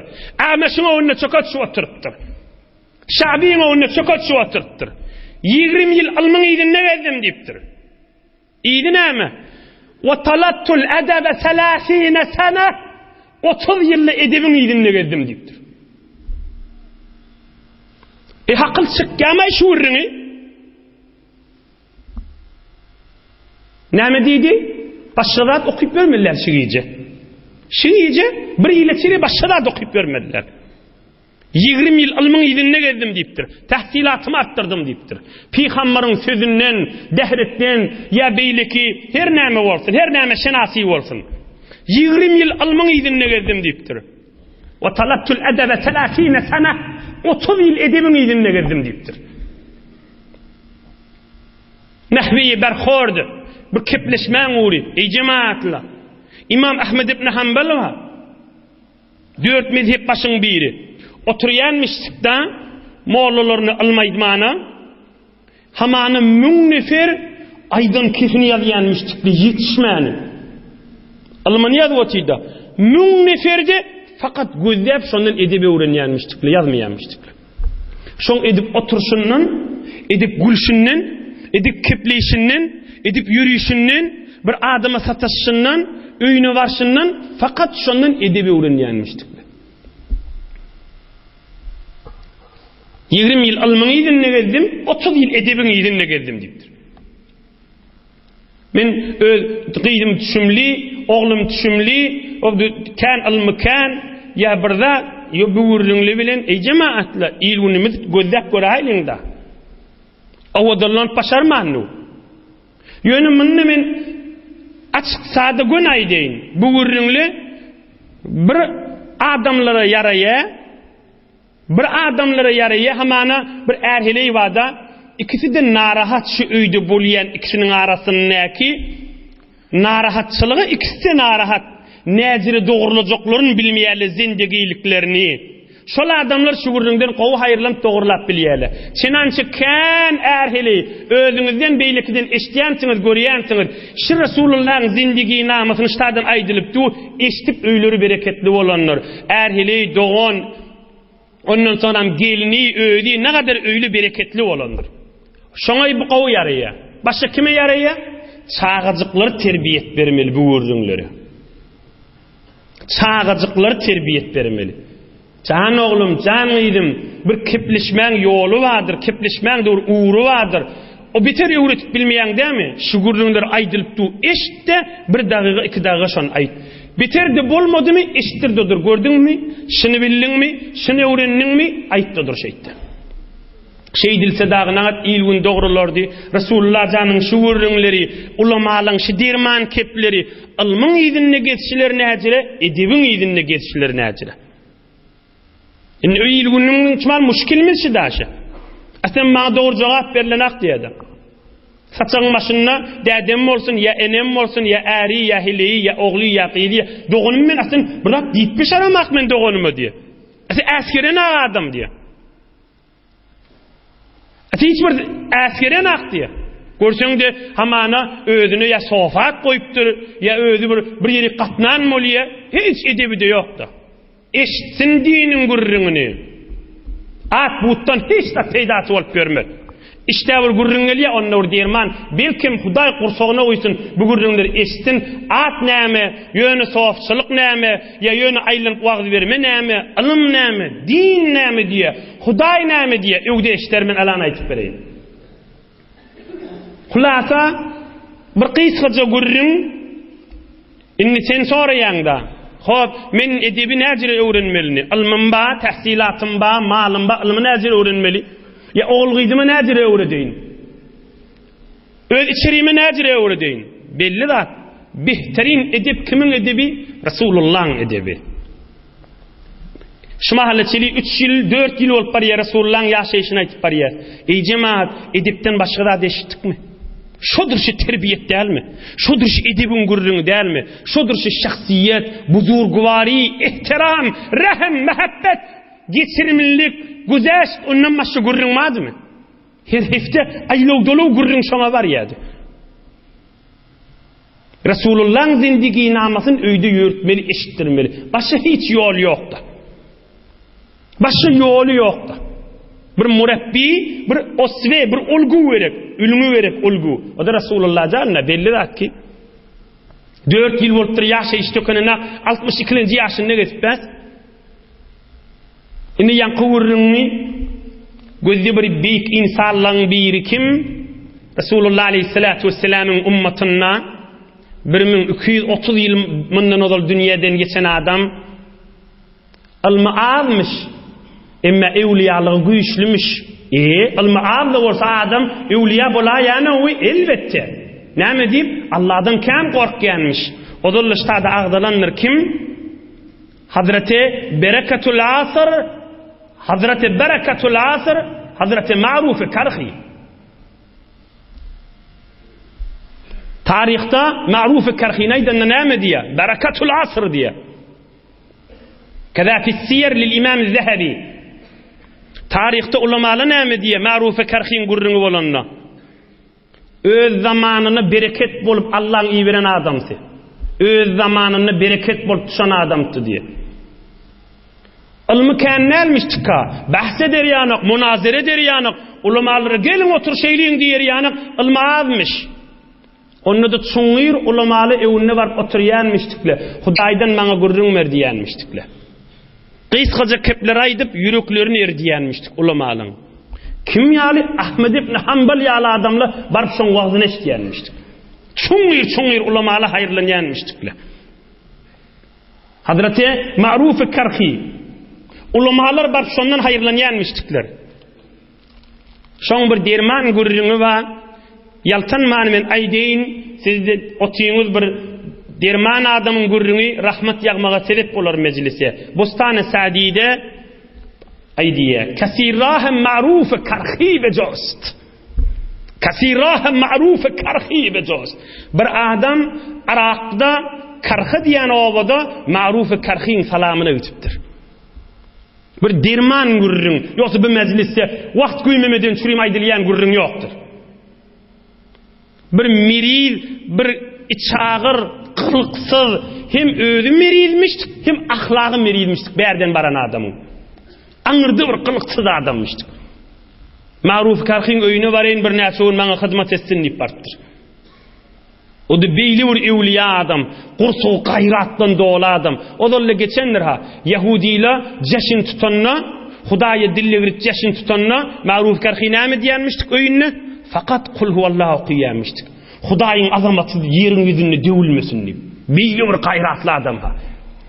Ämeşiň öňünde çöke düşüp oturypdyr. Şabiň öňünde çöke düşüp oturypdyr. 20 ýyl ylmyň yzynda gezdim diýipdir. Yzy näme? Wa talattul edebe selasine sene 30 ýylda edebiň yzynda gezdim diýipdir. E hakyl çykýamaý şu gürrüňi? Näme diýdi? Başga zat okyp bermediler şu gije. Şu gije bir ýyla çenli başga zat okyp bermediler. 20 ýyl ylmyň yzynda gezdim diýipdir. Tahsylatymy artdyrdym diýipdir. Pygambaryň sözünden, dähretden ýa beýleki her näme bolsun, her näme şenasy bolsun. 20 ýyl ylmyň yzynda gezdim diýipdir. Wa talabtul edebe selasine sene 30 ýyl edebiň yzynda gezdim diýipdir. Nahweýi berhord bir kepleşmäň ugry, eý jemaatlar. Imam Ahmed ibn Hanbal bar. Dört mezhep başyň biri. Oturýanmyşsykda mollalaryny ylym aýdmana. Hamana müň nefer aýdan kesini ýazýanmyşdykly ýetişmäni. Ylmyny ýazyp otyda. Müň neferde fakat gözläp şondan edep öwrenýänmişdikli ýazmaýanmyşdykly. Şoň edip oturşyndan, edip gülşünden, edip kepleýşinden, edip ýörüşinden, bir adama sataşyşyndan, öýüne barşyndan fakat şondan edep öwrenýänmişdikli. 20 ýyl ylmyň yzynda gezdim, 30 ýyl edebiň yzynda gezdim diýipdir. Men öz gyzym düşümli, oglum düşümli, o kän ylmy kän, ýa bir zat, ýa bu gürrüňli bilen, eý jemaatla, il-günümiz gözläp göräýliň-da. Owadanlanyp başarmandy. Ýöne munda men açyk sada göni aýdaýyn. Bu gürrüňli bir adamlara ýaraýa, Bir adamlara ýaraýa hamana bir är-heleý barda, ikisi-de narahat şu öýde bolýan ikisiniň arasyndaky narahatçylyga ikisi-de narahat, näjire dogurlajaklaryny bilmeýärler zendegiliklerini. Şol adamlar şu gürrüňden gowy haýyrlanyp dogurlap bilýärler. Çenança kän är-heleý özüňizden beýlekiden eşidýänsiňiz, görýänsiňiz. Şu Resulullahyň zendeginamasyny ştadan aýdylyp dur, eşidip öýleri bereketli bolandyr. Är-heleý dogan, ondan soňam gelni, özi nagadar öýli bereketli bolandyr. Şoňa bu gowy ýaraýar. Başga kime ýaraýar? Çagajyklara terbiýet bermeli bu gürrüňleri. Çagajyklara terbiýet bermeli. Jan oglum, jan gyzym, bir kepleşmäň ýoly bardyr, kepleşmäň bir ugry bardyr. O beter öwretip bilmeýäň dämi? Şu gürrüňler aýdylyp dur, eşit-de, bir dagyga, iki dagyga şony aýt. Beter-de bolmadymy, eşitdir-de dur, gördüňmi, şuny bildiňmi, şuny öwrendiňmi, aýt-da dur şeýtde. Şeýdilse dagy nagat il-gün dogrulardy. Resulullah janyň şu gürrüňleri, ulamalaň şu derman kepleri, ylmyň yzynda gezişiler näjire, edebiň yzynda gezişiler näjire. Indi öý il-günüň çumal muşkilimiz şu daşy. A sen maňa dogry jogap berlenak diýedi. Saçagyň başynda dädem bolsun, ýa enem bolsun, ýa äri, ýa heleýi, ýa ogly, ýa gyzy, ýa doganym men aslyn bir zat diýip bişaramak men doganyma diýýär. Ese äsgeren-ak adam diýýär. Ese hiç bir äsgeren-ak diýýär. Görseň-de hamana özüne ýa sofat goýupdyr, ýa özi bir bir ýeri gatnan bolýar, hiç edebi-de ýok-da. Eşitsin diniň gürrüňini. At butdan hiç zat peýdasy bolup ýörmez. Işdä bir gürrüň gelýär, onda bir derman, belkem Hudaý gursagyna guýsun, bu gürrüňleri eşitsin, at näme, ýöne sofçylyk näme, ýa ýöne aýlanyp wagyz berme näme, ylym näme, din näme diýýär, Hudaý näme diýýär, öwde eşider men alan aýdyp bereýin. Hulasa, bir gysgaja gürrüň, Indi sen soraýaň-da, Hop, men edebi näjire öwrenmelini? Ylmym ba, tähsilatym ba, malym ba, ylmy näjire öwrenmeli? Ýa ogul-gyzyma näjire öwredeýin? Öz içerime näjire öwredeýin? Belli zat, behterin edep kimiň edebi? Resulullaň edebi. Şu mahala çeli üç ýyl, dört ýyl bolup barýar, Resulullaň ýaşaýşyny aýtyp barýar. Eý jemagat, edepden başga zat eşitdikmi? Şodur şu terbiýet dälmi? Şodur şu edebiň gürrüňi dälmi? Şodur şu şahsyýet, buzurgwary, ehtiram, rehim, mähebbet, geçirimlilik, güzeşt, ondan başga gürrüň bardymy? Her hepde aýlaw-dolaw gürrüň şoňa barýardy. Resulullaň zindiginamasyny öýde ýörtmeli, eşitdirmeli. Başga hiç ýol ýokda. Başga ýoly ýokda. Bir murabbi, bir oswe, bir ulgu gerek, ülňi gerek, ulgu. O da Resulullah janyna belli zat ki, 4 ýyl bolupdyr ýaşaýyş dökenine, 62-nji ýaşynda gezip bäs. Indi ýaňky gürrüňi gözde bir beýik ynsanlaryň biri kim? Resulullah aleyhissalatu vesselamyň ummatynda 1230 ýyl mundan ozal dünýeden geçen adam ylmy azmyş, emma öwliýalygy güýçlümüş. E, ylmy az-da bolsa adam öwliýa bolaýanowy elbetde. Näme diýip, Allahdan kän gorkýanmyş. Ozal-da ştada agzalandyr kim? Hazreti Bereketul Asyr, Hazreti Bereketul Asyr, Hazreti Maruf Karhi. Taryhda Maruf Karhini aýdanda näme diýýär? Bereketul Asyr diýýär. Keza fi siyer lil Imam Zehebi. Taryhda ulamalar näme diýýär Maruf Karhiň gürrüňi bolanda? Öz zamanynda bereket bolup Allaň iberen adamsy. Öz zamanynda bereket bolup düşen adamdy diýip. Ylmy kän dälmiş çyka. Bahs eder ýanak, munazere eder ýanak, ulamalara geliň oturşaýlyň diýer ýanak, ylmy azmyş. Onda-da çuňňur ulamaly öwünde baryp oturýanmyşdykle. Hudaýdan maňa gürrüň ber diýýänmişdikle. Gysgaja kepler aýdyp, ýüreklerini eridýänmişdik ulamalyň. Kim ýaly? Ahmet ibn Hanbal ýaly adamlar baryp şoň wagzyny eşidýänmişdik. Çuňňur-çuňňur ulamala haýyrlanýanmişdikle. Hazreti Maruf-i Karhi ulamalar baryp şondan haýyrlanýanmişdikler. Şoň bir derman gürrüňi bar. Ýaltanman men aýdaýyn, siz-de otyňyz bir derman adamyň gürrüňi rahmat ýagmaga sebep bolar mejlise. Bostany Sadide aýdýar, Kasirahe ma'rufe karhi bejost. Kasirahe ma'rufe karhi bejost. Bir adam Yrakda Karha diýen obada Ma'rufe Karhiň salamyna gitipdir. Bir derman gürrüň, ýogsa bu mejlisde wagt güýmemeden çürim aýdylýan gürrüň ýokdur. Bir meriz, bir içagyr, gylyksyz, hem özi merizmişdik, hem ahlagy merizmişdik bärden baran adamyň. Aňyrda bir gylyksyz adammyşdyk. Maruf Karhyň öýüne baraýyn birnäçe gün maňa hyzmat etsin diýip barypdyr. O-da beýle bir öwlüýä adam, gursagy gaýratdan doly adam. Ozal-da geçendir-ha, ýahudylar jeşin tutanda, Hudaýa dil egrip jeşin tutanda, Maruf Kerhi näme diýenmişdik öýünde? Fakat Kul huwallah okyýanmişdik. Hudaýyň azamaty ýeriň ýüzünde döwülmesin diýip. Beýle bir gaýratly adam-ha.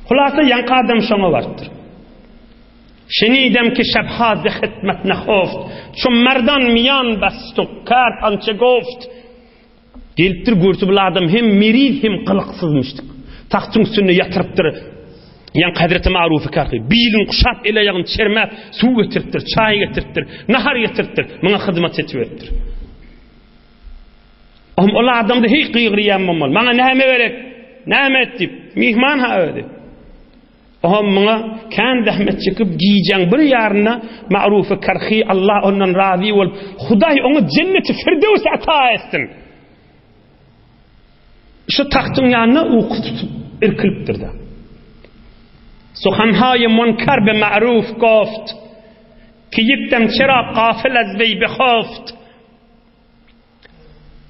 Hulasa ýaňky adam şoňa barypdyr. Şenidem ki şebha ze hikmet nehoft, ço merdan miýan best u kerd ançe goft. Gelipdir görse bul adam hem meriz hem gylyksyzmyşdyk. Tagtyň üstünde ýatyrypdyr. Ýaňky Hazreti Marufy Karhy bilini guşap el aýagyny çermäp suw getiripdir, çaý getiripdir, nahar getiripdir, muňa hyzmat etiberipdir. Ohm ol adamda heý gygyrýan bolmaly. Maňa näme gerek? Näme et diýip, myhman ha özi. Ohm muňa kän zähmet çekip gijäň bir ýarynda Ma'rufy Karhi Allah ondan razy bolup, Hudaý oňa jenneti Firdöws ata etsin. Şu tagtyň ýanynda uky tutup irkilipdir-de. Suhanhaýy munkar be ma'ruf goft, ki ýekdem çera gafil az weý behoft.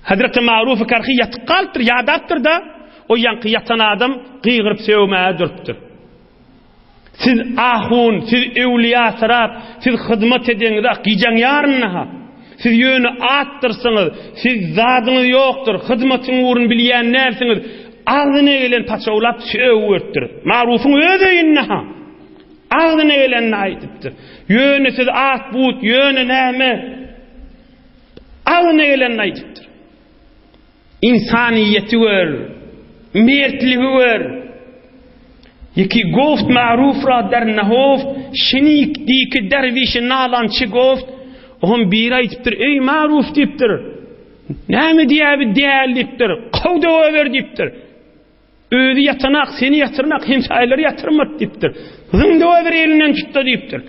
Hazreti Ma'ruf Karhi ýatyp galypdyr, ýadapdyr-da, o ýaňky ýatan adam gygyryp sögmäge durupdyr. Siz ahun, siz öwlüýasyrap, siz hyzmat edeňiz-ak, gijäň ýarynda-ha. Siz ýöne atdyrsyňyz, siz zadyňyz ýokdur, hyzmatyň ugruny bilýän dälsiňiz. Agzyna gelen paçawlap sögüberipdir. Marufyň öz öýünde-ha. Agzyna gelenini aýdypdyr. Ýöne siz at-but, ýöne näme? Agzyna gelenini aýdypdyr. Ynsanyýeti gör, mertligi gör. Ýeki goft ma'ruf ra der nahoft, şenik diki derwişi nalan çi goft. Oňam biri aýdypdyr, Eý ma'ruf diýipdir. Näme diýýär bi däl diýipdir. Kow döweber diýipdir. Özi ýatanak, seni ýatyrnak, hemsaýalary ýatyrmat diýipdir. Zyň döweber elinden tutda diýipdir.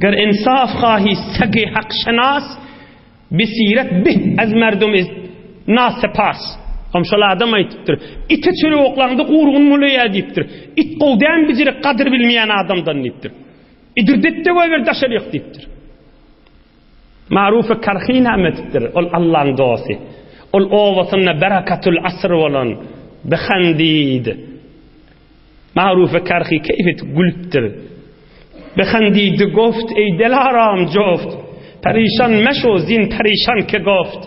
Ger insaf hahi sagi hak şenas, besiret bih az merdum nasepas. Hem şol adam aýdypdyr. Ite çörek oklaňda gurgun bolýar diýipdir. It gowy däl bijirek gadyr bilmeýän adamdan diýipdir. Idirdet döweber daşaryk diýipdir. Marufy Karhy näme edipdir? Ol Allaň dosty. Ol obasynda berekatul asr bolan Behandid. Marufy Karhy keýp edip gülüpdir. Behandid goft eý delaram joft. Perişan meşo zin perişan ke goft.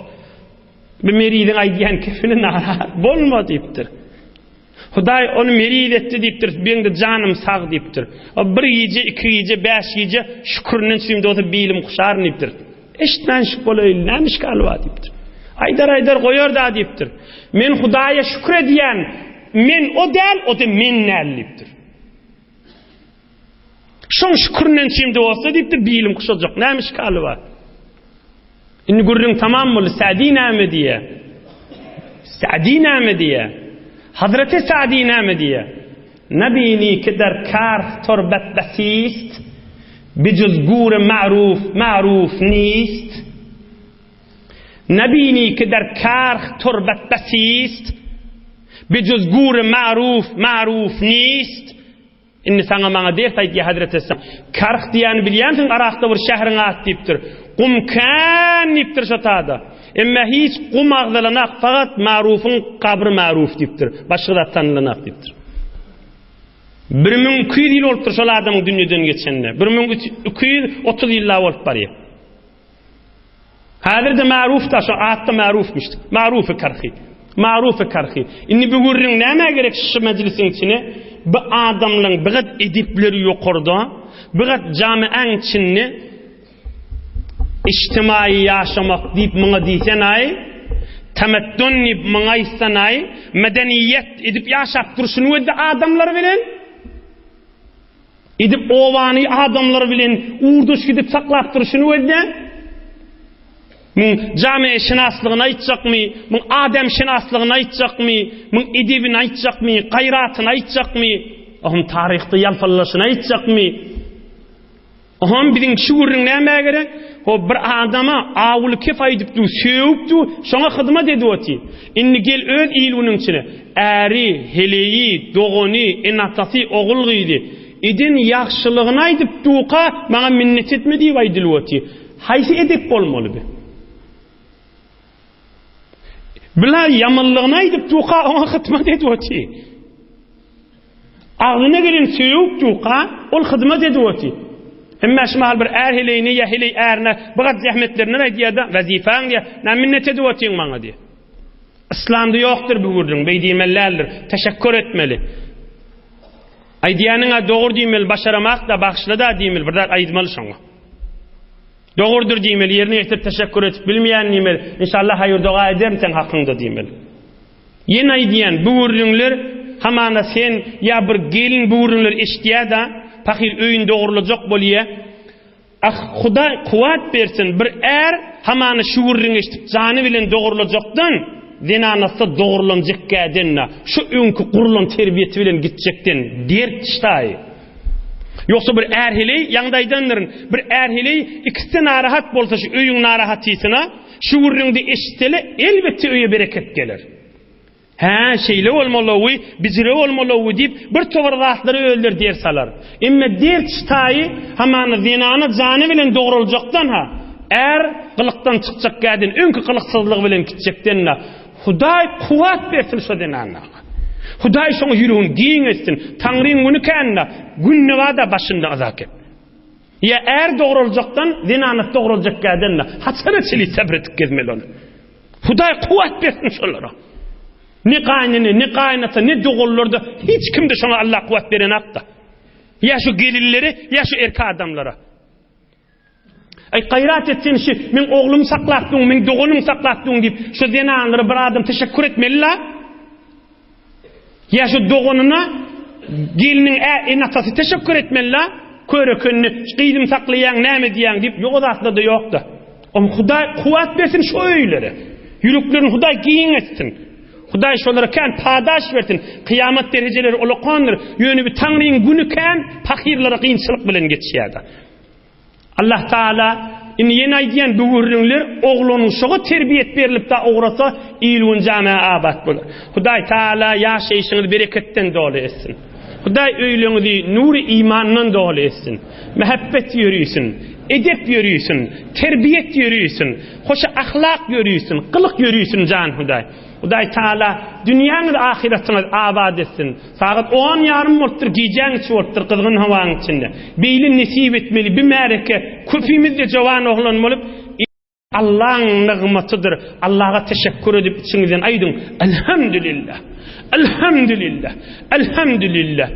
Bu meridiň aýdýan kefini narahat bolma diýipdir. Hudaý ony meriz etdi diýipdir, meň-de janym sag diýipdir. O bir gije, iki gije, bäş gije şükürinden süýümde bolsa bilim kuşaryn diýipdir. Eşitmän şük bolaýyn, näme işgali bar diýipdir. Aýdar-aýdar goýar-da diýipdir. Men Hudaýa şükür edýän, men o däl, o-da men däl diýipdir. Şoň şükürinden çimdi bolsa diýipdir, bilim kuşajak. Näme işgali bar? Indi gürrüň tamam boldy. Sa'di näme diýýär? Sa'di näme diýýär? Hazreti Sa'di näme diýýär? Nabini ki der karh torbet besist, bijuz gure ma'ruf ma'ruf nist. Nabini ki der karh torbet besist, bijuz gure ma'ruf ma'ruf nist. Indi saňa maňa ders aýtýar Hazreti Esa. Karh diýýäni bilýänsiň Arakda bir şäheriň ady diýipdir. Gum kän diýipdir şo tada. Emma hiç gum agzalanak fakat Marufyň gabry Maruf diýipdir. Başga zat tanylanak diýipdir. 1200 ýyl bolupdyr şol adamyň dünýeden geçenine. 1230 ýylla bolup barýar. Häzir-de Maruf-da, şo at-da Marufmyş. Marufy Karhy. Marufy Karhy. Indi bu gürrüň nämä gerek şu mejlisiň içine? Bu adamlaryň bigat edepleri ýokarda, bigat jamiäň içinde içtimaýy ýaşamak diýip muňa diýsen-aý, tameddun diýip muňa aýtsan-aý, medeniýet edip ýaşap durşuny we adamlar bilen Edip obany adamlar bilen ugurdaş gidip saklap durşuny gözle. Muň jamiýeşynaslygyny aýtjakmy, muň adamşynaslygyny aýtjakmy, muň edebini aýtjakmy, gaýratyny aýtjakmy, ohm taryhda ýalpallaşyny aýtjakmy? Ohm biziň şu gürrüň nämä gerek? Ho bir adama awuly kef aýdyp dur, sögüp dur, şoňa hyzmat edip otyr. Indi gel öz il-günüň içine. Äri, heleýi, dogany, ene-atasy, ogul-gyzy. Eden ýagşylygyny aýdyp durka, maňa minnet etme diýip aýdylyp otyr. Haýsy edep bolmaly bi? Bular ýamanlygyny aýdyp durka, oňa hyzmat edip otyr. Agzyna gelen sögüp durka, ol hyzmat edip otyr. Emma şu mahal bir är heleýine ýa heleý ärine bir gat zähmetlerinden aýdýar-da, wezipäň diýýär, näme minnet edip otyň maňa diýýär. Yslamda ýokdur bu gürrüň, beý diýmeli däldir. Teşekkür etmeli. Aýdýanyňa dogry diýmeli, başaramak-da, bagyşla-da diýmeli, bir zat aýdmaly şoňa. Dogrudyr diýmeli, ýerine ýetirip teşekkür edip bilmeýän diýmeli. Inşallah haýyr doga ederin seň hakyňda diýmeli. Ýene aýdýan, bu gürrüňler hamana sen ýa bir gelin bu gürrüňleri eşidýär-de, pahyr öýüni dogrulajak bolýar. Ah, Hudaý kuwwat bersin, bir är hamana şu gürrüňi eşidip jany bilen dogurlajakdan, zenanasy dogrulanjekgäden-de, şu öňki gurlan terbiýesi bilen gitjekden dert ştaý. Ýogsa bir är heleý, ýaňda aýdandyryn, bir är heleý ikisi-de narahat bolsa şu öýüň narahatysyna, şu gürrüňde eşitsele, elbetde öýe bereket geler. Hä, şeýle bolmaly-owy, bijire bolmaly-owy diýip, bir towar zatlary özleri ders alar. Emme dert ştaýy hamana zenana jany bilen dograljakdan-ha, är gylykdan çykjak gäden, öňki gylyksyzlygy bilen gitjekden-de, Hudaý kuwwat bersin şo zenana. Hudaý şoňa ýüregini giň etsin. Taňryň güni kän-de, günde bar-da başynda yza kep. Ýa är dograljakdan, zenanasy dograljak gäden-de, haçana çenli sabr edip gezmeli ony? Hudaý kuwwat bersin şolara. Ne gaýynene, ne gaýynata, ne doganlarda hiç kimde şoňa Allah kuwwat berenakda. Ýa şu gelinlere, ýa şu erkek adamlara. Aý gaýrat et sen şu meň oglumy saklapdyň, meň doganymy saklapdyň diýip şu zenanlara bir adam teşekkür etmeli la. Ýa şu doganyna gelniň ä ene-atasy teşekkür etmeli-la, körekenini, şu gyzymy saklaýaň, näme edýäň diýip, ýok o zatlar-da ýok-da. Oňa Hudaý kuwwat bersin şu öýlere. Ýüreklerini Hudaý giň etsin. Hudaý şolara kän padaş bersin. Kyýamat derejeleri ulakandyr. Ýöne bir Taňryň güni kän pahyrlara kynçylyk bilen geçýär-de. Allah Taala indi ýene aýdýan bu gürrüňler oglan-uşaga terbiýet berlip da ugrasa il-gün jama abat bolar. Hudaý Taala ýaşaýşyňyzy bereketden doly etsin. Hudaý öýleňizi nury imandan doly etsin. Mähebbet ýörisin, edep ýörisin, terbiýet ýörisin, hoş ahlak ýörisin, gylyk ýörisin jan Hudaý. Hudaý Taala dünýäňizi ahyratyňyzy abat etsin. Sagat on ýarym bolupdyr, gijäň içi bolupdyr, gyzgyn howaň içinde. Beýle nesip etmeli bi märeke, köpimiz-de jowan oglan bolup, Allaň nygmatydyr, Allaga teşekkür edip içiňizden aýdyň, Elhamdülillah! Elhamdülillah! Elhamdülillah!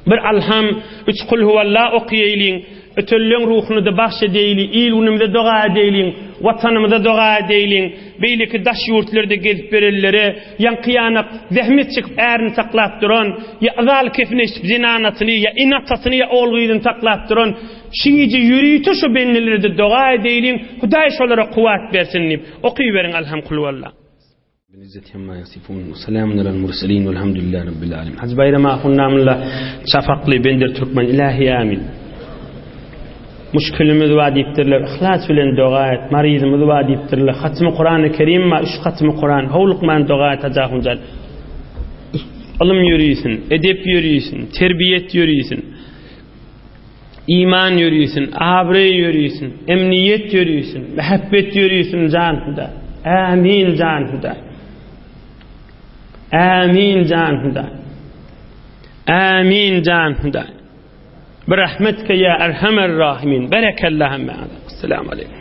Bir Alham, üç Kulhuwalla okaýaýlyň, ötenleň ruhuny-da bagş edeýli, il-günümize doga edeýliň, Watanymyza doga edeýliň, beýleki daş ýurtlarda gezip berenlere, ýaňky ýanak zähmet çekip ärini saklap duran, ýa yzaly kefin eşidip zenanasyny, ýa ene-atasyny, ýa ogul-gyzyny saklap duran, şu gije ýörite şu bendelere-de doga edeýliň, Hudaý şolara kuwwat bersin diýip, okyberiň Alham Kulhuwalla. Izzeti amma ýasifun we selamun alel murselin welhamdülillahi rabbil alemin. Hajy Baýram ahun namynda Çapakly Bender Türkmen ilahi amin. Muşkilimiz bar diýipdirler. Yhlas bilen doga et. Maryzymyz bar diýipdirler. Hatymy Kurany Kerim bar, üç hatymy Kuran. Howlukman doga et Hajy ahunjan. Ylym ýörisin, edep ýörisin, terbiýet ýörisin. Iman ýörisin, abraý ýörisin, emniýet ýörisin, mähebbet ýörisin jan Huda. Ämin jan Huda. Ämin jan Huda. Ämin jan Huda. Birahmetke ýa erhamer rahimin. Berekella hemmäňize. Esselamu aleýkum.